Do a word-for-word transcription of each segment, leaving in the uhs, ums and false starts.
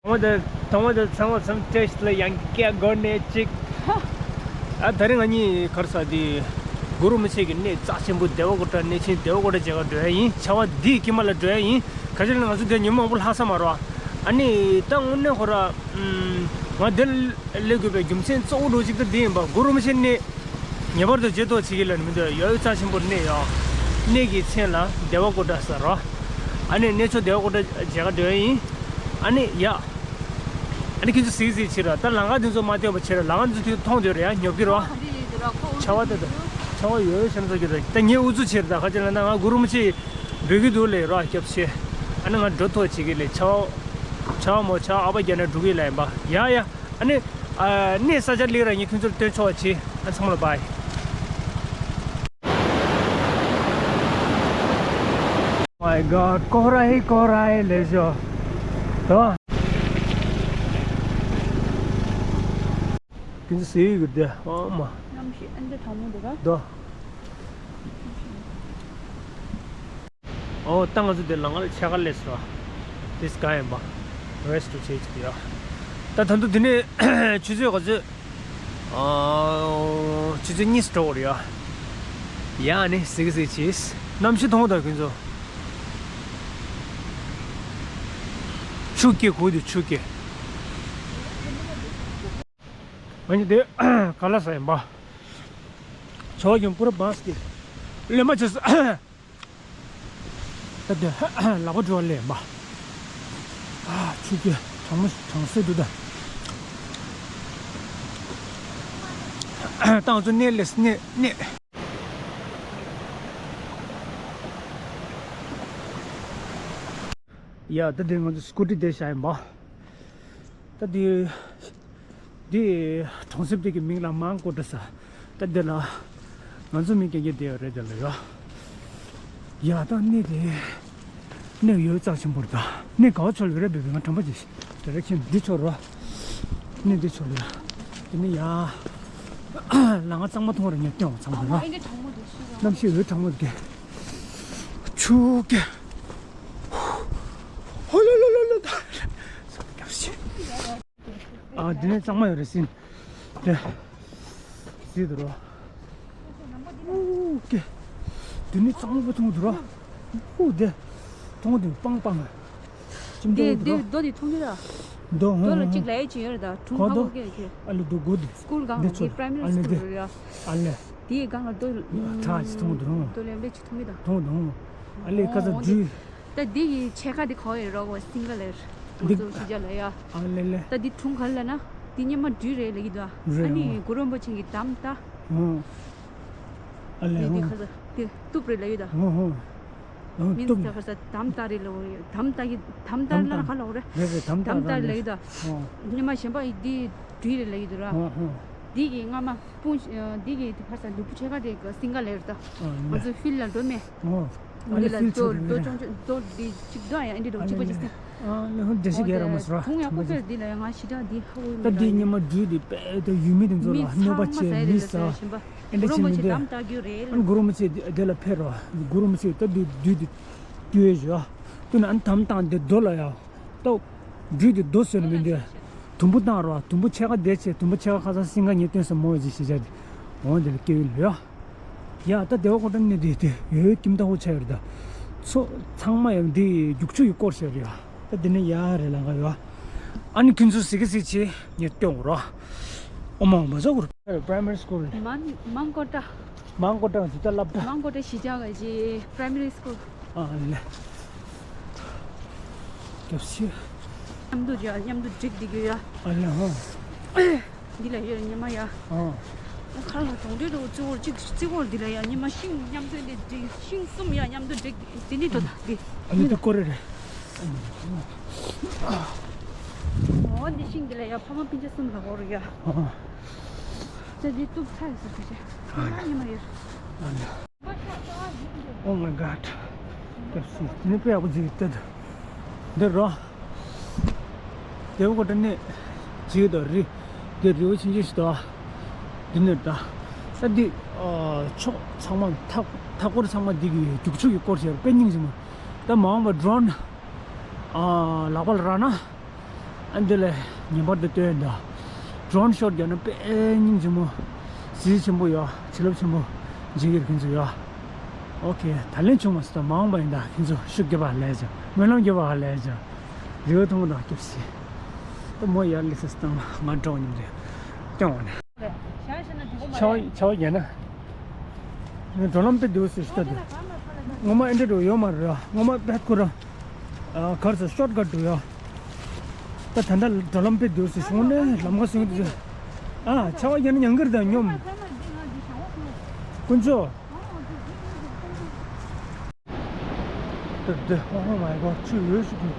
དང་པོ་དེ་དང་པོ་དེ་ཚང་མ་མཚམས་བཀྲ་ཤིས་ལ་ཡང་བསྐྱར་འགོར་ནས་གཅིག་ཨ་ད་རིང་ང་གཉིས་གར་ས་དེ་གུ་རུ་མི་ཆེ་གི་གནས་རྩ་ཆེན་པོ་དེ་བ་ཀོ་ཊ། གནས་ཆེན་དེ་བ་ཀོ་ཊ་མཇལ་ག་འགྲོ་ཡ་ཡིན། ཆར་པ་འདིའི་དཀྱིལ་མ་ལ་འགྲོ་ཡ་ཡིན། ག་ཅི་ལ་ང་ཚོ་དེ་ཉིན་མོ་མང་པོ་ལྷག་ས་མ་རེད་བ། ཨ་ནི་ད་དངོས་གནས་ཁོ་ར་ང་འདིར་སླེབས་དགོས་པའི་རྒྱུ་མཚན་གཙོ་བོ་འདྲ་གཅིག་ད་འདི་ཡིན་པ། གུ་རུ་མི་ཆེ་གནས་ངེས་པར་དུ་མཇལ་ཐུབ་པ་བྱེད་ཀྱི་ལབ་ནི་མི་འདུག་ཡ་ཡོད་རྩ་ཆེན་པོ་གནས་ཡོད། གནས་ཀྱི་མཚན་ལ་དེ་བ་ཀོ་ཊ་ཟེར་རོ། ཨ་ནི་གནས་མཆོག་དེ་བ་ཀོ་ཊ་མཇལ་ག་འགྲོ་ཡ་ཡིན། ཨ་ནི་ཡ། ཨ་ནི་ཁྱེད་ཚོ་གཟིགས་གཟིགས་བྱེད་ར། ད་ལམ་ཁ་འདི་ཚོ་མ་བསྟན་པ་བྱེད་ར། ལམ་ཁ་འདི་ཚོ་མཐོང་འདོད་ར་ཡ་ཉོབ་ཀྱི་ར། ཆར་པ་ད་ད་ཆར་པ་ཡོད་ཡོད་བྱས་ན་ཚོ་གི་ར། ད་ངས་ཨུ་ཚུགས་བྱེད་ར། ད་ཁ་ཅིག་ལ་ན་ང་གུ་རུ་མི་ཆེ་འབོད་ཀྱི་འདུག་ལས་ར་སྐྱབས་ཆེ། ཨ་ནི་ང་འགྲོ་ཐོག་བྱེད་ཀྱི་ལས་ཆར་པ་ཆར་པ་མོ་ཆར་པ་ཨ་ཕ་རྒྱ་ནས་འགྲོ་གི་ལ་ཡིན་པ་ཡ་ཡ། ཨ་ནི། ཨ་གནས་ས་ཆ་སླེབས་ར་ངས་ཁྱོད་ཚོར་སྟོན་ཆོག་པ་བྱེད། ཨ་ཚང་མ་ལ་བྷའི། My God, ཀོ་ར་ཧེ་ཀོ་ར་ཧེ་ལེ་ཤོ། དོ། ཁྱོད་ཚོ་ཟེར་ཡོད་གི་དེ་ཨ་མ། གནམ་གཤིས་ཨ་འདྲ་གྲང་མོ་འདུག་ག་དོ། ཨོ་ད་ང་ཚོ་འདི་ལམ་ཁ་ལ་ཕྱེད་ཀ་སླེབས་སོང་། འདི་སྒང་ཡིན་པ། རེ་སི་ཊི་བྱེད་ཀྱི་ཡོད། ད་ད་དུང་འདི་ནས་ཆུ་ཚོད་ག་ཚོད། ཨོ་ཆུ་ཚོད་གཉིས་འགྲོ་གི་རེད་ཡ། ཡ་ནི་གཟིགས་གཟིགས་བྱེད། གནམ་གཤིས་མཐོང་དང་ཁྱོད་ཚོ། ཆུ་སྐྱེ་གོ་དུས་ཆུ་སྐྱེ། ང་གཉིས་དེ་ག་ལ་ས་ཡིན་པ། ཆོག་ཀྱང་པུ་ར་བཱས་ཀྱི་ལེན་མ་བྱས་སོ། ད་དེ་ལག་པ་འགྲོ་བ་ལེན་པ། ཨ་ཆུ་སྐྱེ་གྲང་མོ་གྲང་སེ་འདུག་ད། ད་ང་ཚོ་གནས་ལས་གནས་གནས། ཡ་ད་དེ་ང་ཚོ་སི་ཀུ་ཊི་དེ་བཞག་ཡིན་པ། ད་དེ། འདི་གྲོང་གསེབ་དེ་གི་མིང་ལ་མང་ཀོ་ཊ་ཟེར། ད་འདི་ལ་ང་ཚོ་མི་རྐྱང་རྐྱང་བསྡད་ཡོད་རེད། དེ་ལ་ཡོད། ཡ་ད་གནས་དེ་གནས་ཡོད་རྩ་ཆེན་པོ་རེད། ད་གནས་ག་བ་ཕྱོགས་ལ་ཡོད་རེད། བེ་བེ་ང་དྲན་པ་ཅིག་ཌི་རེག་ཤན་འདི་ཕྱོགས་རེད། གནས་འདི་ཕྱོགས་ལ་ཡོད། དེ་ནས་ཡ་ལམ་ཁ་གཙང་མ་མཐོང་རེད། ངས་སྟོན་བ་ཚང་མ་ལ་གནམ་གཤིས་འོད་གྲང་མོ་འདུག་ཆུ་སྐྱེ་ཧོ་ལོ་ལོ་ལོ་ལོ། ཨ་འདི་ནས་གཙང་མ་ཡོད་རེད་ཟིན། དེ། ཟིན་འདུག་རོ། ཨུ་ཀེ། འདི་ནས་གཙང་མ་པོ་མཐོང་འདུག་རོ། ཨུ་དེ། མཐོང་འདུག་པང་པང་། ཅིམ་འདི་འདི་རྡོ་འདི་མཐོང་གི་ར། རྡོ་ཧོ་རྡོ་ལ་ཧོ་གཅིག་ལ་ཡ་ཅིག་ཡོད་རེད་ད། གྲུང་ཁ་གོ་ཀེ་ཀེ། ཨ་ལེ་རྡོ་གོ་འདི། སྐུལ་གང་འདི་ལ་འདི་ཆོ་པྲའི་མ་རི་ཨ་ལེ་སྐུལ་འདི། རེད་ཡ། ཨ་ལེ། དེའི་སྒང་ལ་རྡོ། ཁྲག་ཅིག་མཐོང་འདུག་རོ། རྡོ་ལེབ་ལེབ་ཅིག་མཐོང་གི་ད། མཐོང་འདུག་ཨ་ལེ་ཁ་ས་འདི། འདུས། ད་འདི་ཡི་ཕྱེད་ཀ་འདི་ག་བ་ཡོད་རོགས་པ་སིང་ག་ལེར། འདི། ང་ཚོ་ཕྱི་རྒྱལ་ལ་ཡ། ཨ་ལེ་ལེ། ད་འདི་གྲུང་ག་ལ་ན། འདི་སྙེ་མ་འདུས་རེད་ལབ་ཀྱི་འདུག་རེད། ཨ་ནི་ཨོ། གུ་རུ་རིན་པོ་ཆེ་གི་འདམ་ད། ཨོ། ཨ་ལེ་འདི་འདི་ཨོ། ག་ས་འདི་གཏུབ་རེད་ལབ་ཀྱི་འདུག་ཨོ་ཨོ། ཨོ་མིན་གཏུབ། ད་ག་ས་འདམ་ད་རེད་ལབ་ཀྱི་འདུག་འདམ་ད་གི་འདམ་ད་ལ་ན་ག་ལབ་རེད། རེད་རེད་འདམ་ད་འདམ་ད་རེད་ལབ་ཀྱི་འདུག་ཨོ། སྙེ་མ་གཞན་པ་ཡི་འདི་འདུས་རེད་ལབ་ཀྱི་འདུག་ར། ཨོ་ཨོ། འདི་གི་རྔ་མ་སྤུངས། འདི་གི་ག་ས་ལུས་པོ་ཕྱེད་ཀ་དེ་ག་སིང་ག་ལེར་ད། ཨོ་ང་ལེ། ཚོ་ཕིལ་ལ་འགྲོ་མེད། ཨོ། ཨ་ལེ་འདི་ལ་ཕིལ་རྡོ་ཆོག་རྡོ་རེད། ཆུང་ཆུང་རྡོ་འདི་གཅིག་རྡོ་ཡང་འདི་འགྲོ་གཅིག་པ་གཅིག་སེ། ཨ་ལེ་ཧོ་འདྲེ་ཞིག་ཨོ་གས་ར་མ་དེ་སོ་ར་ཐུང་ཡག་པོ་ཐུང་ཅེར་འདི་ལ་ཡང་ང་ཞི་དྲག་འདི་ཧ་གོ་ཡི་མེད་ད། འདི་སྙེ་མ་འདུས་འདི་དཔེ་ད་ཡུལ་མི་དེ་ཚོ་ལ་གནོད་པ་བྱས་མི་ས་ཨེ་འདྲ་བྱས་མི་འདི། ཨ་ནི་གུ་རུ་རིན་པོ་ཆེ་འདི་ལ་ཕེབས་རོགས། གུ་རུ་རིན་པོ་ཆེ་འདི་ལ་ཕེབས་རོགས། གུ་རུ་རིན་པོ་ཆེ་ད་འདི་འདུས་འདི་སྐྱོ་ཡོད་ཞུ། ཨ་ཏུ་ན་ཨ་ནི་དམ་བཏང་འདི་རྡོ་ལ་ཡ། ཏོ། འདྲུད་དེ་རྡོ་བཟོས་ནས་མི་འདུག་དུམ་བུ་བཏང་རོགས། དུམ་བུ་ཕྱེད་ཀ་བསྡད་བྱས་དུམ་བུ་ཕྱེད་ཀ་ཁ་སང་སིང་ག་ངས་བཏོན་ས་མོ་ཅིག་ཞེས་བྱ་དེ། འོང་དེ་ལ་སྐྱེ་ཡུལ་ལོས། ཡ་ད་དེ་བ་ཀོ་ཊ་གནས་དེ་དེ་ཡོད་ཀྱིམ་ད་ཧོ་ཆ་ཡོད་རེད་ད། ཚོ་ཚང་མ་ཡང་འདི་རྒྱུག་ཆུ་ཡི་སྐོར་བྱས་རེད་ཡ། ད་དེ་ནས་ཡ་རེད་ལ་ང་ཡོད། ཨ་ནི་ཁྱོད་ཚོ་གཟིགས་གི་གཟིགས་བྱས་ངས་སྟོན་དགོས་རོགས། ཨོ་མ་འོ་མ་ཟ་གོ་ར། Primary school། མང་མང་ཀོ་ཊ། མང་ཀོ་ཊ་ང་ཚོ་ད་སློབ་གྲྭ། མང་ཀོ་ཊ་གཞིས་ཆགས་ཀྱི་Primary School། ཨ་ལེ། སྐྱབས་ཤིག་མཉམ་དུ་ཡ། མཉམ་དུ་བསྒྲིགས་བསྡད་ཀྱི་ཡ། ཨ་ལེ་ཧོ། འདི་ལ་ཡོད་ཉི་མ་ཡ། ཨ། ཁ་ལ་གྲོང་སྡེ་རུ་གཙོ་བོར་གཅིག་གཙོ་བོར་འདི་ལ་ཡ་ཉི་མ་ཤིང་མཉམ་དུ་འདི་བསྒྲིགས། ཤིང་གསུམ་ཡ་མཉམ་དུ་བསྒྲིགས་འདི་འདི་འགྲོ་ད་འདི། ཨ་ལེ་འདི་ཀོ་རེ་རེ། འོ་འདི་ཤིང་འདི་ལ་ཡ་ཕ་མ་སྤུན་ཆ་གསུམ་ལ་གོ་རུ་ཡ། ཨ། ད་འདི་གཏུབ་ཚར་ཡོད་ས་རེད་ཤག་ཉི་མ་ཡོད། ཨ་ལེ། Oh my God. སྐྱབས་སུ་དེ་ནི་དཔེ་ཡག་པོ་ཅིག་བལྟས་འདུག་འདི་རོ། དེ་བ་ཀོ་ཊ་ནས་ཅིག་དང་རི། དེ་རི་བོ་ཆེན་ཆེན་ཞིག་འདུག་འདི་ནས་ད། ད་འདི། ཕྱོགས་ཚང་མ་མཐའ་མཐའ་སྐོར་ཚང་མ་འདི་གི་རྒྱུག་ཆུ་གི་སྐོར་བྱས་དཔེ་སྙིང་རྗེ་མོ། ད་མ་འོངས་པ་ཌོ་རོན། ལག་པ་ལ་རག་ན། ཨ་འདི་ལས་ངེས་པར་དུ་ལྟོས་དང་། ཌོ་རོན་ཤོཊ་རྒྱག་ན་དཔེ་སྙིང་རྗེ་མོ། གཟི་བརྗིད་ཆེན་པོ་ཡོད། བྱིན་རླབས་ཆེན་པོ་འཇིགས་ཡེར་ཁྱེད་ཚོ་ཡོད། ཨོ་ཁེ། ད་ལན་བྱུང་མ་སོང་། ད་མ་འོངས་པ་ཡིན་ད། ཁྱེད་ཚོ་ཤུགས་རྒྱབ་པ་ལས་ཀྱང་། སྨོན་ལམ་རྒྱབ་པ་ལས་ཀྱང་། རི་བོ་མཐོན་པོ་དང་སྐྱབས་སེ། ད་མོ་ཡར་སླེབས་སེ་སྟངས་ང་འགྲོ་མཉམ་རེད། སྐྱོང་བ་ནས། ཆར་པ་ཆར་པ་བརྒྱབ་ན། འགྲོ་ལམ་དཔེ་སྡུག་སེ་ཤི་ད་འདུག་ངོ་མ་ཨེ་འདྲ་འགྲོ་ཡོད་མ་རེད། ངོ་མ་བེད་ཁོ་ར། ཨ་གར་སོ་ཤོཊ་ཀཊ་འགྲོ་ཡོད། ད་ད་ལྟ་འགྲོ་ལམ་དཔེ་སྡུག་སེ་བྱུང་ནས་ལམ་ཁ་སོང་གི་འདུག་ཨ་ཆར་པ་བརྒྱབ་ན་ཉང་གིར་དང་སྙོམས། དཀོན་མཆོག་འདི་འདི། Oh my God. ཆུ་འོད་ཞིག་འགྲོ།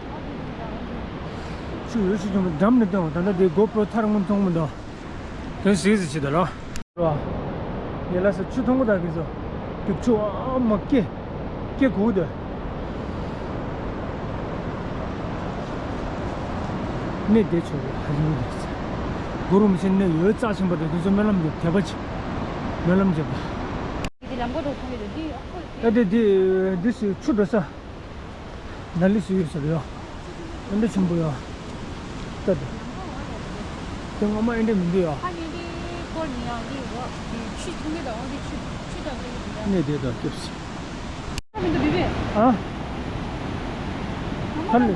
ཆུ་འོད་ཞིག་འགྲོ། འགྲམ་ནས་སྟོན། ད་ལྟ་འདི་གོ་པྲོ་ཐར་སྔོན་མཐོང་མི་འདུག་དོན་སིག་སི་ཆེད་དུ་ལ། རོ། ཡེ་ལ་ས་ཆུ་མཐོང་གི་ད་གི་ཚོ། རྒྱུག་ཆུ་ཨ་མ་སྐེ། སྐེ་གུག་དེ། གནས་བདེ་ཆོག་གི་ཧ་ཅང་བདེ། གུ་རུ་མི་ཆེན་གནས་ཡོད་རྩ་ཆེན་པོ་དེ་དུས་ཚོད་སྨོན་ལམ་རྒྱབ་དད་པ་ཆེ། སྨོན་ལམ་རྒྱབ་པ། འདི་ལམ་མགོ་འགྲོ་ཐུབ་ཡོད་དེ་འདི་ཨ་ཁོ། ད་དེ་འདི་འདི་སུ་ཆུ་འགྲོ་ས། ན་ལི་སུ་ཡོད་ཟེར་ཡོད། ཨེ་འདྲ་ཆེན་པོ་ཡོད། ལྟ་དུ། དེ་ངོ་མ་ཨེ་འདྲ་མི་འདུག་ཡོད། ཁ་ཉིན་དེ་སྐོར་ཉིན་ཡང་དེ་ཡོད། དེ་ཆུ་ཐུང་ངེ་དང་དེ་ཆུ་ཆུ་དང་དེ་ཡོད་དེ་ཡ། གནས་བདེ་དང་སྐྱབས་སེ། ཁ་མི་འདུག་བི་བི། ཨ། ཁ་ལི།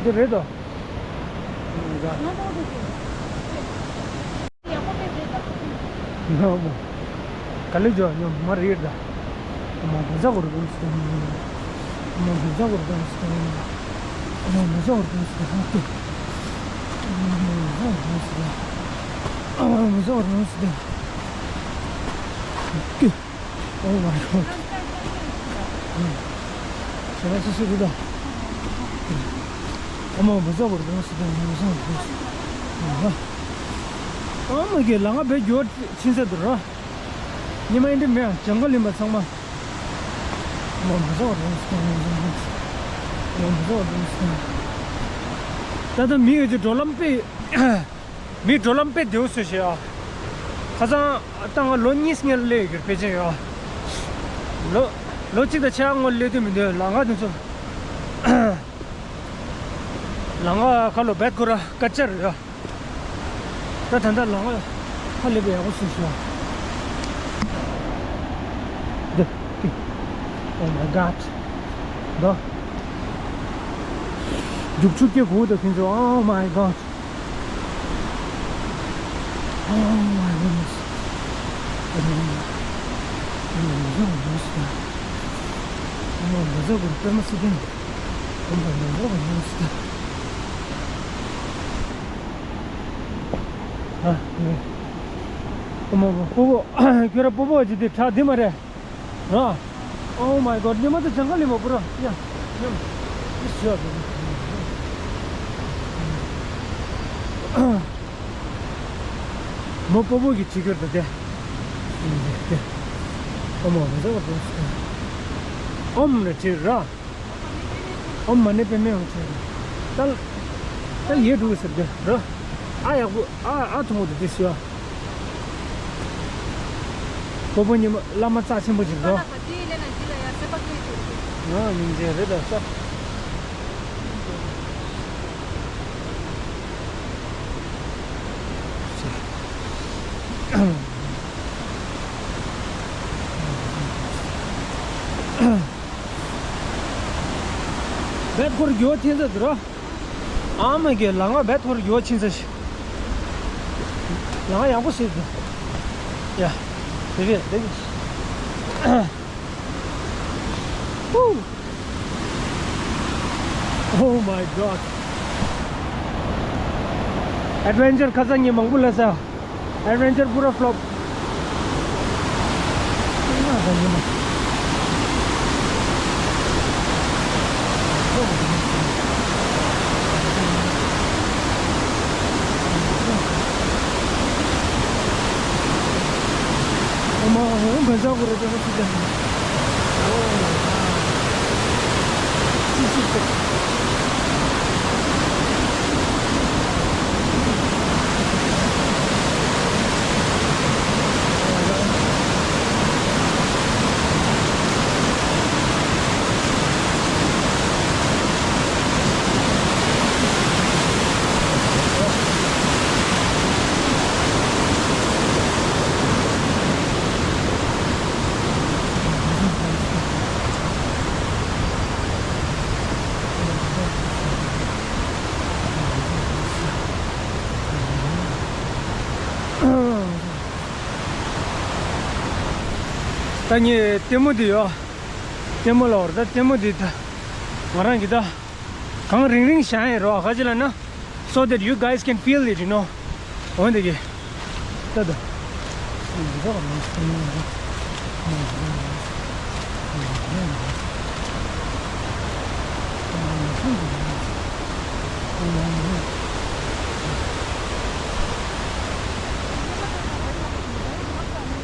འདི་རེད་དོ། ང་ཡག་པོ་དཔེ་རེད་ད། ཡག་པོ། ག་ལེ་ཇོ་ཉོ་མ་རེད་ད། ཨ་མ་བཟའ་གོ་རེད་ཟེར། ཨ་མ་བཟའ་གོ་རེད་ཟེར། ཨ་མ་བཟའ་གོ་རེད་ཟེར། ཨ་ཏི། ཨ་མ་བཟའ་གོ་རེད་ཟེར། ཨ་མ་བཟའ་གོ་རེད་ཟེར། ཨ་ཏི། Oh my God. ཞེ་ན་སི་སི་རུ་ད། ཨ་མ་བཟའ་གོ་རེད་ཟེར། ཨ་མ་བཟའ་གོ་རེད་ཟེར། ཨ་མ་གི་ལ་ང་བེད་སྐྱོ་ཕྱིན་ས་དུ་ར། ཉི་མ་ཨེ་འདྲ་མེད། ཨ་ཇང་ག་ལིན་པ་ཚང་མ། ཨ་མ་མི་བཟོ་རུང་སྟེ། ཨ་མ་མི་བཟོ་རུང་སྟེ། ད་ལྟ་མི་ཡོད་ཀྱི་འགྲོ་ལམ་དཔེ། མི་འགྲོ་ལམ་དཔེ་བདེ་བོ་བཟོས་ཤག་ཨ། ཁ་སང་ད་ང་ལོ་གཉིས་སྔོན་སླེབས་ཡོད་ཀྱི་ཕལ་ཆེར་ཡོད། ལོ་ལོ་གཅིག་དང་ཕྱེད་ཀ་སྔོན་སླེབས་དུས་མི་འདུག་ལམ་ཁ་དེ་ཚོ། ལམ་ཁ་ཁ་ལོ་བེད་ཁོ་ར་སྐད་ཆ་རེད་ཡ། ད་ད་ལྟ་ལམ་ཁ་ཧ་ལས་པའི་ཡག་པོ་བཟོས་ཤག་འདི། Oh my God. འདི། རྒྱུག་ཆུ་སྐྱེ་དགུ་དང་ཁྱེད་ཚོ། Oh my God. Oh my goodness. Oh my God. Oh my God. ཨ། ཨ་མ་པོ་པོ། ཁྱོད་ར་པོ་པོ་ཅི་དེ་དྲག་དེ་མ་རེད། ར། Oh my God. ཉི་མ་དེ་ཇང་ག་ལི་མ་པོ་ར། ཡ། ཉམ། ཨིས་ཡ། མོ་པོ་པོ་གི་ཅི་ཁྱོད་དེ་དེ། དེ། ཨ་མ་པོ་ཟེར་བ་དེ། ཨོམ་ནི་ཅི་ར། ཨོམ་མ་ཎི་པདྨེ་ཧཱུྃ་ཆེ། ད་ད་ཡེ་འགྲོ་ཟེར་གི་ར། ཨ་ཡག་པོ། ཨ་ཨ་ཐུང་བོ་དེ་དེ་ཤི་ཡ། པོ་པོ་ཉི་མ་བླ་མ་རྩ་ཆེན་པོ་ཅིག་རོ། ང་སྙིང་རྗེ་རེད་ད་ས། བེད་ཁོར་རྒྱུ་བ་ཐེན་ས་དུ་ར། ཨ་མ་གི་ལ་ང་བེད་ཁོར་རྒྱུ་བ་ཕྱིན་ས་ཞིག་ལ་ང་ཡག་པོ་ཟེར་དུ། ཡ། དེ་རེད་དེ་རེད། Oh my God. Adventure ཁ་སང་ངས་མང་པོ་ལས་ས། Adventure ཕུ་ར་ཕློབ། ད་ངས་ལྟད་མོ་འདི་ཡོད། ལྟད་མོ་ལ་བར་ད་ལྟད་མོ་འདི་ད་ང་རང་གི་ད་གང་རིང་རིང་བཞག་ཡིན་རོགས་ག་ཅི་ལ་ན། So that you guys can feel it, you know. འོན་ཏེ་གི་ད་ད།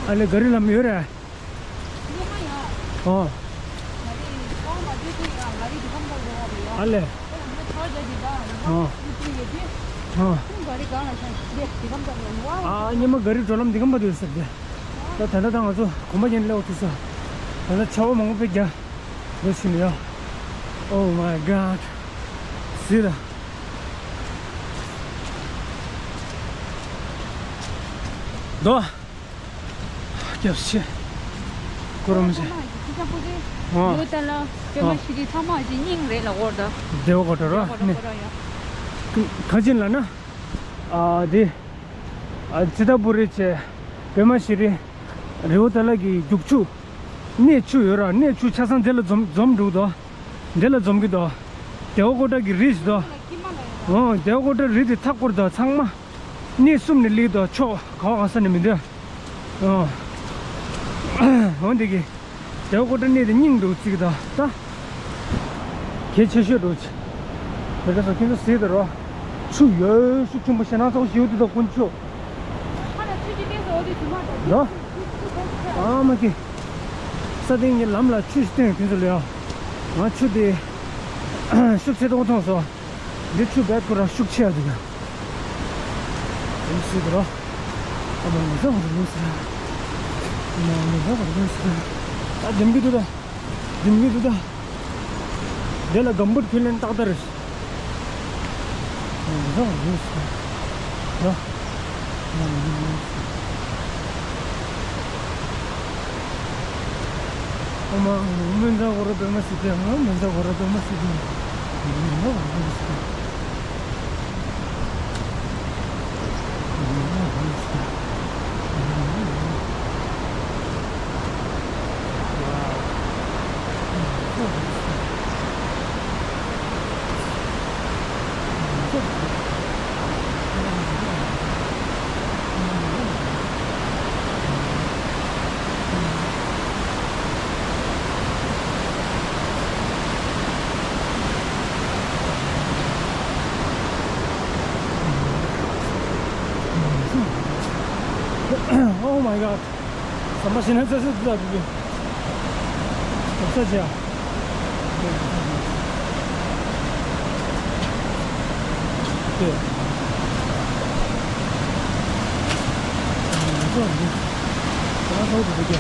ཨ་ལེ་ག་རི་ལམ་ཡོད་རེད། ཨོ། ཨ་ལེ། ཨོ། ཨ་ཉི་མ་ག་རི་འགྲོ་ལམ་འདི་གམ་པ་དུ་ཟེར་ཏེ། ད་ད་ལྟ་ད་ང་ཚོ་གོམ་པ་ཡན་ལེ་འོ་དུ་ས། ད་ལྟ་ཆར་པ་མང་པོ་དཔེ་རྒྱག་འདུག་ཕྱིན་ཡོད། Oh my God. See the དོ། སྐྱབས་ཆེ། ཀོ་རམ་ཆེ། ཨོ། ཡོད་ད་ལ་པད་མ་ཤི་རི་ཚང་མ་ཅི་སྙིང་རེད་ལ་འོར་ད། དེ་བ་གོ་ཏྲ་རོ་ནི། ག་ཅིན་ལ་ན། ཨ་དེ། ཨ་ཙི་ཏ་པུ་རི་ཆེ། པད་མ་ཤི་རི། རི་བོ་ཏ་ལ་གི་རྒྱུག་ཆུ། གནས་ཆུ་ཡོད་ར་གནས་ཆུ་ཆ་ཚང་དེ་ལ་འཛོམས་འཛོམས་འདུག་དོ། འདི་ལ་འཛོམས་ཀྱི་འདུག་དེ་བ་ཀོ་ཏྲ་གི་རི་ཞིག་འདུག་ཨོ་དེ་བ་ཀོ་ཏྲ་རི་དེ་མཐའ་སྐོར་དུ་ཚང་མ་གནས་གསུམ་ནས་སླེབས་འདུག་ཕྱོགས་ག་བ་ག་ས་ནས་མི་འདུག་ཨོ། འོ་འདི་གི་དེ་བ་ཀོ་ཏྲ་གནས་དེ་སྙིང་འདུག་ཅིག་ད་ད། གལ་ཆེ་ཤོས་འདུག་ཅིག་མི་འདྲ་སོ་ཁྱེད་ཚོ་གཟིགས་དང་རོ། ཆུ་ཡོད་ཤུགས་ཆེན་པོ་ཞེ་ན་ཚ་བོ་ཞིག་ཡོད་དུས་ད་དཀོན་མཆོག་ཨ་མ་ཀི། ས་སྟེང་གི་ལམ་ལ་ཆུ་ཞིག་བཏོན་ཡོད་དུས་ཚོད་ལ་ཡ། ང་ཆུ་དེ་ཤུགས་ཆེ་ཏོག་མཐོང་སོང་། འདི་ཆུ་བེད་ཁོ་ར་ཤུགས་ཆེ་ཡ་འདུག་ཡ། དེ་སྲིད་དུ་རོ། ཨ་མ་ངོ་ཚ་བར་ལུས་སི་ར། ཨ་མ་ངོ་ཚ་བར་ལུས་སི་ར། ད་འདེམ་གི་འདུག་ད། འདེམ་གི་འདུག་ད། དེ་ལ་གམ་བུད་ཁས་ལེན་ཏག་ཏག་རེད། ངོ་ཚ་བར་ལུས་སི་ར། ཨ་མ་ངོ་མེ་ཚ་བར་པད་མ་སི་ཏེ་ངོ་མེ་ཚ་བར་པད་མ་སི་ཏེ། Oh my God. ཟམ་པ་ཞེ་ན་ཚ་ཚ་འདི་ལ་འདུག་གི། ཟམ་ས་ཅི་ཡ། དེ། ཟམ་པ་འདི། ཟམ་པ་ཚ་བོ་འདུག་གི།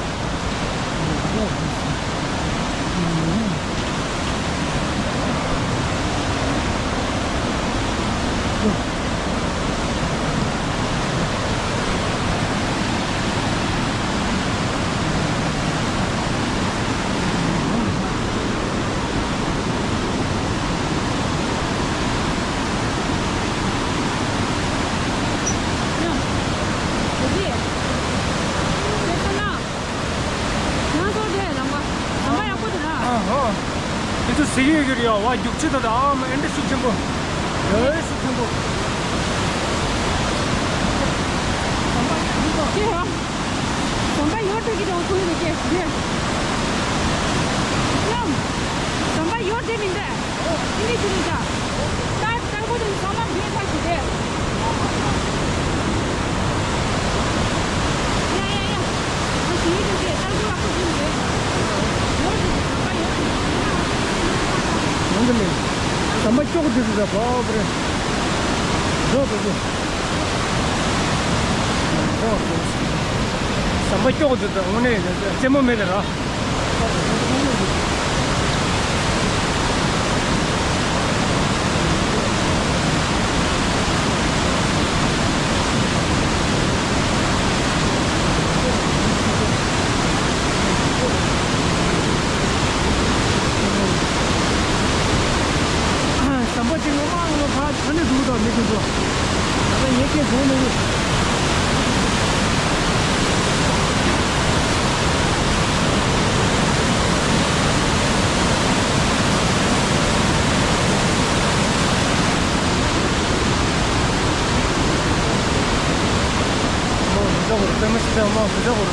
ང་ཚོ་དེ་རང་ག་ཟམ་པ་ཡག་པོ་དེ་ན། ཨ་ཧོ། དེ་ཚོ་ཟེར་གྱི་ཡོད་ཀྱི་རེད་ཡ། བ་རྒྱུག་ཆུ་དང་དང་ཨ་མ་ཨེ་འདྲ་ཤུགས་ཆེན་པོ། ཨེ་ཤུགས་ཆེན་པོ། ཟམ་པ་ཡོད་ཀྱི་རེད་ཡ། ཟམ་པ་ཡོད་དེ་གི་དང་ཁུལ་དུ་སྐྱེས་ཟེར། ཡང་། ཟམ་པ་ཡོད་དེ་མིན་འདྲ། ཨིན་ཇི་ཞུ་རེད་ད། ལྟར་ལྟར་པོ་དེ་ཚང་མ་འདིའི་ཁ་ཞིག་རེད། ཡ་ཡ་ཡ། ང་ཞུ་ཡི་འདུག་གས་ལྟར་པོ་ལ་ཁོ་ཞུ་རེད། ཡོད་རེད་ཟམ་པ་ཡོད་རེད། ཡོང་གི་མེད། ཟམ་པ་སྐྱོག་འདི་རེད་ད་བབ་རེད། འགྲོ་འགྲོ་འགྲོ། ཟམ་པ་སྐྱོག་འདི་ད་དངོས་གནས་རྩེད་མོ་མེད་ད་ར། ཟམ་པ་གཅིག་ངོ་མ་ངོ་ཕ་ད་ནི་འདུག་དང་མི་འདུག་དང་། ད་ལྟ་ངས་སྐད་བཟུང་མི་འདུག་པདྨ་སིདྡྷི་མ་མི་བཟའ་བོར།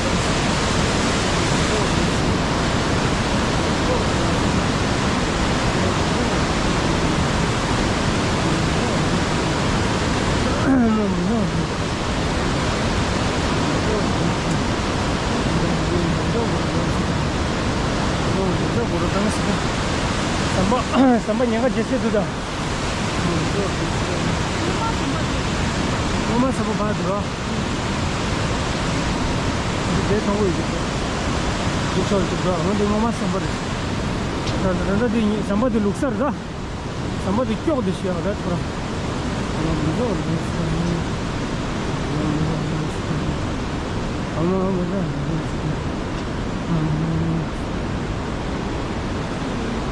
ཟམ་པ་ཟམ་པ་ཉེན་ཁ་ཇེ་ཆེ་འདུག་ད། ངོ་མ་ཟམ་པ་བར་འདུག་རོ། འདི་དེ་མཐོང་གི་ཡོད་ཀྱི། འདི་ཕྱོགས་ཀྱི་འགྲོ་འོང་འདི་ངོ་མ་ཟམ་པ་རེད། ད་ད་ད་འདི་ཉི་ཟམ་པ་འདི་ལུག་གསར་ད། ཟམ་པ་འདི་སྐྱོག་འདི་ཞིག་ཡག་རེད་ཁོ་རང་།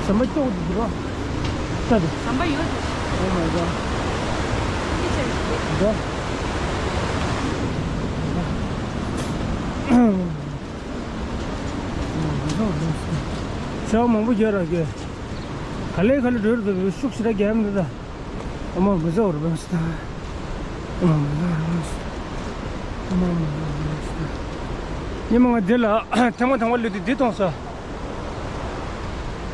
ཟམ་པ་སྐྱོག་འདི་འདུག་རོ། ད་འདི། ཟམ་པ་ཡོད་འདུག Oh my god. འདི་ཆེ་རེད། འདི། ཤ་མང་པོ་རྒྱག་ར་གི། ག་ལེ་ག་ལེ་འགྲོ་ར་འདུག་ཤུགས་ཞེ་དྲག་རྒྱག་མི་འདུག་ད། ཨ་མ་མི་བཟའ་བར་བབས་སོང་། ཨ་མ་མི་བཟའ་བར་བབས་སོང་། ཨ་མ་མི་བཟའ་བར་བབས་སོང་། ཉི་མ་ང་འདི་ལ་ཐེངས་མ་དང་པོ་སླེབས་དུས་འདི་མཐོང་སོང་།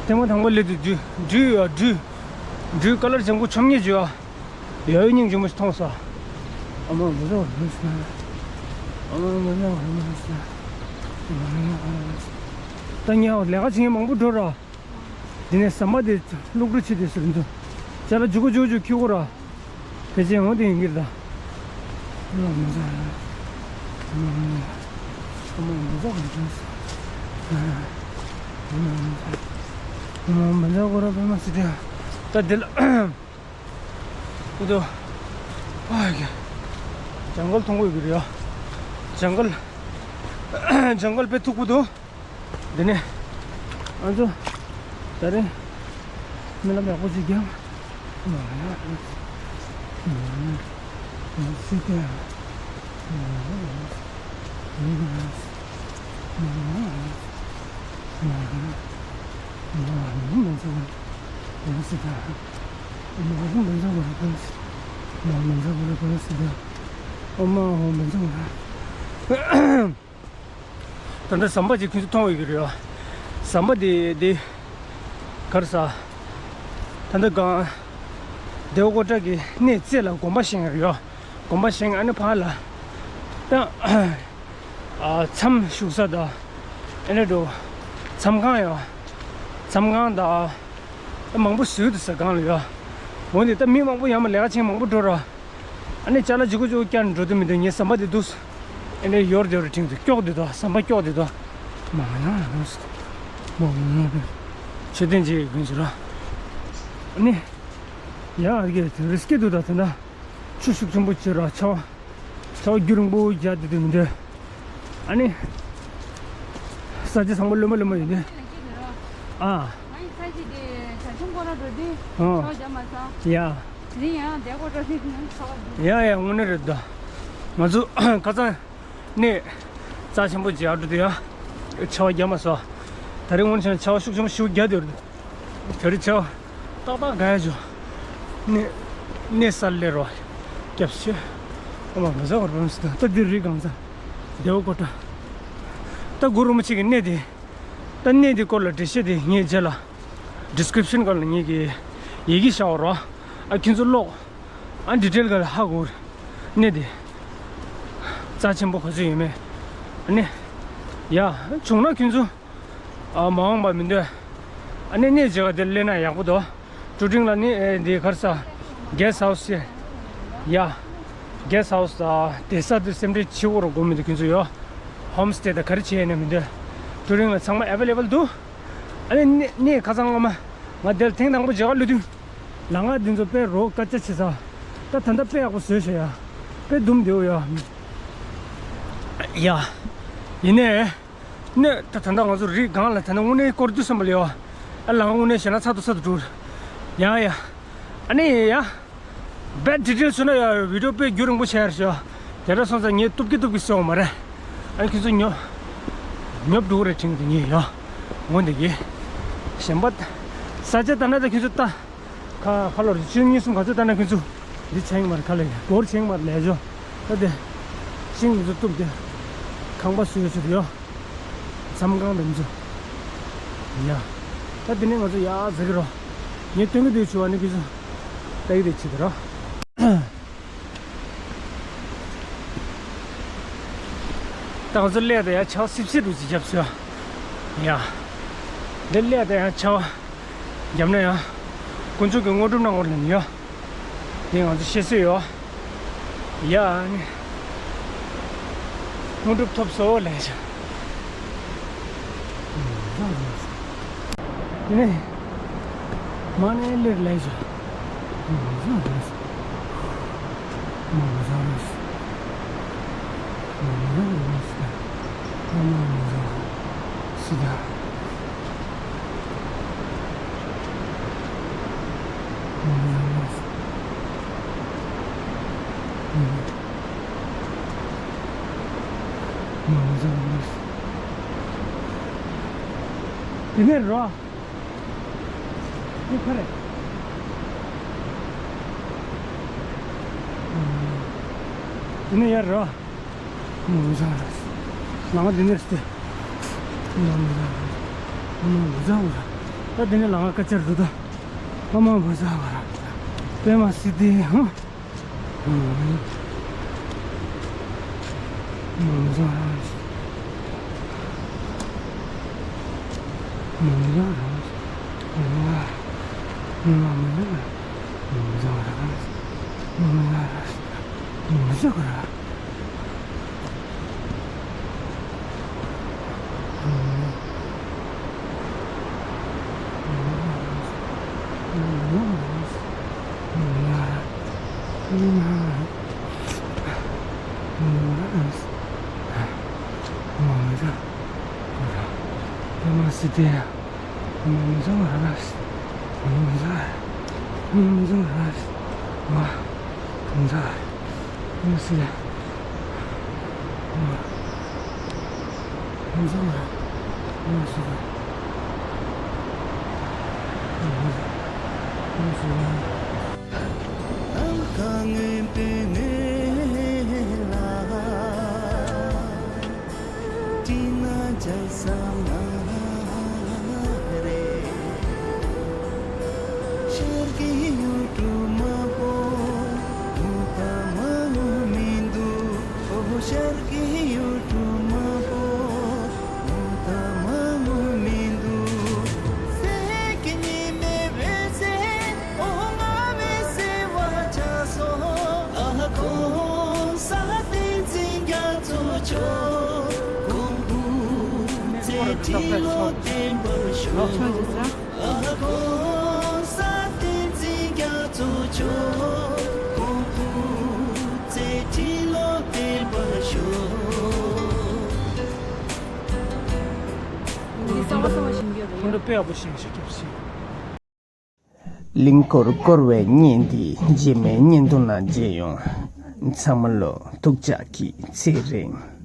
ཐེངས་མ་དང་པོ་སླེབས་དུས་འདི་འདི་ཡ་འདི་འདི་ཀ་ལར་ལྗང་གུ་ཆམ་ཉེ་བྱོས་ཨ། ཡ་ཡོད་སྙིང་རྗེ་མོ་ཞིག་མཐོང་སོང་། ཨ་མ་མི་བཟའ་བར་བབས་སོང་། ཨ་མ་མི་བཟའ་བར་བབས་སོང་། ཨ་མ་མི་བཟའ་བར་བབས་སོང་། ད་ཉལ་ལས་ཀ་བྱེད་མཁན་མང་པོ་འགྲོ་ར། དེ་ནས་ཟམ་པ་དེ་བླུག་རོགས་བྱེད་དེ་ཟེར་འདུག་ཅ་ལག་ཇུ་གུ་ཇུ་གུ་ཇུ་ཁྱེར་དགོས་ར། ཕལ་ཆེར་འོང་དེ་ཡིན་གྱི་རེད་ད། ཨ་མ་མི་བཟའ། ཨ་མ་མི་བཟའ་གོ་ར་ཕན་སོང་། ཨ་མ་མི་བཟའ། ཨ་མ་མི་བཟའ་གོ་ར་ཕན་མ་སྲིད་དེ། ད་དེ་ལ། འོ་དོ། ཨ་ཡ། ཇང་གལ་མཐོང་གི་ཡོད་ཀྱི་རེད་ཡ། ཇང་གལ། ཇང་གལ་དཔེ་མཐུག་པོ་འདུག་དེ་ནས་ང་ཚོ་ད་རེས་རྨི་ལམ་ཡག་པོ་ཅིག་བརྒྱབ། ད་ལྟ་ཟམ་པ་ཅིག་ཁྱོད་ཚོ་མཐོང་ཡོད་ཀྱི་རེད་བ། ཟམ་པ་དེ་དེ་གར་ས། ད་ལྟ་གང་། ལྡེའུ་ཀོ་ཊ་གི་གནས་རྩེ་ལ་དགོན་པ་བཞེངས་ཡོད་རེད་བ། དགོན་པ་བཞེངས་ཨ་ནི་ཕར་ལ། ད། ཨ་མཚམས་བཞུགས་ས་དང་། ཨ་ནི་འགྲོ། མཚམས་ཁང་ཡོད། མཚམས་ཁང་དང་། ད་མང་པོ་བཟོས་འདུག་ཟ་ཁང་ལ་ཡོད། འོ་ནི་ད་མི་མང་པོ་ཡང་མ་ལས་ཀ་བྱེད་མཁན་མང་པོ་འགྲོ་ར། ཨ་ནི་ཅ་ལག་ལྗིད་ཁོག་ལྗིད་ཁོག་བཀྱག་ནས་འགྲོ་དུས་མི་འདུག་ངའི་ཟམ་པ་དེ་འདུག་ཨ་ནི་ཡོར་དེ་རུ་ཁྲིང་དུ་སྐྱོག་དེ་དང་ཟམ་པ་སྐྱོག་དེ་དང་། མ་ང་ཡང་རང་སུ། མ་ང་ང་རང་། མཆོད་རྟེན་ཅིག་ཡོད་ཀྱི་ར། ཨ་ནི། ཡ་ཨ་གེ་དེ་རི་སྐྱེས་འདུག་ད་དེ་འདྲ། ཆུ་ཤུགས་ཆེན་པོ་ཅིག་ར་ཆར་པ། ཆར་པ་རྒྱུན་རིང་པོ་རྒྱག་དེ་དུས་མི་འདུག་ཨ་ནི། ས་ཆ་ཚང་མ་རློན་པ་རློན་པ་ཡོད་དེ། ཨ། ང་ཡི་ས་གཞི་དེ་བྱ་ཆུང་ཁོ་ན་འགྲོ་དུས་ཨ། ཆར་པ་རྒྱག་མ་སོང་། ཡ། དེ་རིང་ཡང་བསྡད་དགོས་འགྲོ་དུས་ཚོར་བ་འདུག་ཡ་ཡ་དངོས་གནས་རེད་ད། ང་ཚོ་ཁ་སང་གནས་རྩ་ཆེན་པོ་མཇལ་འགྲོ་དུས་ཡང་ཆར་པ་རྒྱག་མ་སོང་། ད་རེས་དངོས་གནས་བྱས་ན་ཆར་པ་ཤུགས་ཆེན་པོ་ཞིག་རྒྱག་དེ་རེད། དེ་རིང་ཆར་པ་ཏག་ཏག་རྒྱག་ཡ་བྱུང་། གནས་གནས་ས་སླེབས་རོགས། སྐྱབས་ཆེ། ཨ་མ་མི་བཟའ་བར་བམ་སི་ད་ད་འདིར་རི་སྒང་ཚ། ལྡེའུ་ཀོ་ཊ། ད་གུ་རུ་རིན་པོ་ཆེ་གི་གནས་དེ། ད་གནས་དེ་སྐོར་ལ་འགྲེལ་བཤད་དེ་ངས་རྗེས་ལ། ཌི་སི་ཀི་རིབ་ཤན་སྒང་ལ་ངས་ཀྱི་ཡི་གེ་བཞག་པ་རོགས། ཨ་ཁྱེད་ཚོ་ཀློག་ཨ་ཌི་ཊེལ་སྒང་ལ་ཧ་གོ། གནས་དེ། རྩ་ཆེན་པོ་ག་ཚོད་ཡོད་མེད། ཨ་ནི། ཡ། བྱུང་ན་ཁྱེད་ཚོ། ཨ་མ་འོངས་པ་མི་འདོད། ཨ་ནི་གནས་མཇལ་ཁ་དེར་སླེབས་ན་ཡག་པོ་འདུག་ཀྲུ་ཀྲིང་ལ་ནི་ཨེ་འདི་གར་ས། གེ་སི་ཧའུ་སི་ཡ། ཡ། གེ་སི་ཧའུ་སི་དང་བསྡད་ས་དེ་སེམས་ཁྲལ་བྱེད་དགོས་ར་དགོས་མི་འདུག་ཁྱེད་ཚོ་ཡོད། ཧོམ་སི་ཊེ་དང་ག་རེ་བྱེད་ཡས་ནས་མི་འདོད། ཀྲུ་ཀྲིང་ལ་ཚང་མ་ཨེ་ཝེ་ལེ་བལ་འདུག་ཨ་ནི་གནས་གནས་ཁ་སང་སྔོན་མ། ང་དེར་ཐེངས་དང་པོ་མཇལ་ཁ་སླེབས་དུས། ལམ་ཁ་འདི་ཚོ་དཔེ་རོ་སྐད་ཆ་བྱེད་ས། ད་ད་ལྟ་དཔེ་ཡག་པོ་བཟོས་ཤག་ཡ། དཔེ་དུམ་བདེ་པོ་ཡ། ཡ། ཡིན་ནའི། ནས་ད་ད་ལྟ་ང་ཚོ་རི་སྒང་ལ་ད་ནི་དངོས་གནས་སྐོར་དུས་བསམ་པ་ལས་ཡོད། ཨ་ལམ་ཁ་དངོས་གནས་བྱས་ན་ཚ་དུ་ཚ་དུ་འགྲོ། ཡ་ཡ། ཨ་ནི་ཡ། དཔེ་ཌི་ཊེལ་བཟོས་ན་ཡ་བི་ཌི་ཡོ་དཔེ་རྒྱུན་རིང་པོ་བྱས་རེད་ཤག་དེ་འདྲ་སོང་ཙང་ངས་གཏུབ་ཀྱི་གཏུབ་ཀྱི་བཟོས་པ་མ་རེད། ཨ་ནི་ཁྱེད་ཚོ་ཉོབ། ཉོབ་འགྲོ་གི་རེད་དྲན་གི་འདུག་ངས་ཡ། འོ་འདི་གི། གཞན་པ། ས་ཆ་ད་ན་ད་ཁྱེད་ཚོ་ལྟ། ཁ་ཁ་ལོར་ཆུ་གཉིས་གསུམ་ག་ཚོད་ལྟ་ན་ཁྱོད་ཚོ། འདི་ཆེན་མར་ཁ་ལ་ཡ་སྒོར་ཆེན་མར་ལས་ཞོ། ད་དེ། ཤིང་འདི་ཚོ་གཏུབ་སྟེ། ཁང་པ་བཟོས་ཡོད་ཚོད་ཡོད། མཚམས་ཁང་དེ་ཚོ། ཡ། ད་དེ་ནས་ང་ཚོ་ཡར་འཛེག་གི་རོ། ངས་སྟོན་གི་འདུག་ཞུ་བ་ནི་ཁྱེད་ཚོ། ལྟ་གི་དེ་བྱེད་དེ་རོ། ད་ང་ཚོ་སླེབས་དེ་ཡར་ཆར་པ་སིབ་སིབ་འདུག་ཅིག་བརྒྱབ་སོང་། ཡ། འདི་སླེབས་དེ་ཡར་ཆར་པ་བརྒྱབ་ན་ཡང་། དཀོན་མཆོག་གི་དངོས་གྲུབ་གནང་བར་ལེན་ཡོད། དེ་ང་ཚོ་བཤད་སྲོལ་ཡོད། ཡ་ནི། དངོས་གྲུབ་ཐོབ་སོང་ལབ་བྱས། དེ་ནས། མ་ནས་ལེར་ལབ་བྱས། དེ་ནས་རོ། དེ་ཁ་རེད། དེ་ནས་ཡར་རོ། མ་མི་ཟ་ར། ལ་མ་དེ་ནས་སྟེ། མ་མི་ཟ་ར། མ་མི་ཟ་བ་ར། ད་དེ་ནས་ལ་མ་ཀ་ཅར་འགྲོ་ད། ཨ་མ་མ་ཟ་བ་ར། པད་མ་སི་ཏི་ཧ། མ་མི་ཟ་ར། མ་མི་ཟ་ར། མ་མི་ཟ་ར། མ་མི་ཟ་ར། མ་མི་ཟ་ར། མ་མི་ཟ་ར། འདི་གསང་བ་གསང་བ་ཞིག་ཡོད་རེད། ཕུ་འདྲ་དཔེ་ཡག་པོ་ཞིག་ཞིག་སྐྱབས་ཤིག་གླིང་སྐོར་སྐོར་བའི་བརྙན་འདི་རྗེས་མའི་བརྙན་ཐུང་ནང་མཇལ་ཡོང་། ཚང་མ་ལོ་ཐུགས་ཅག་གི་ཚེ་རིང་།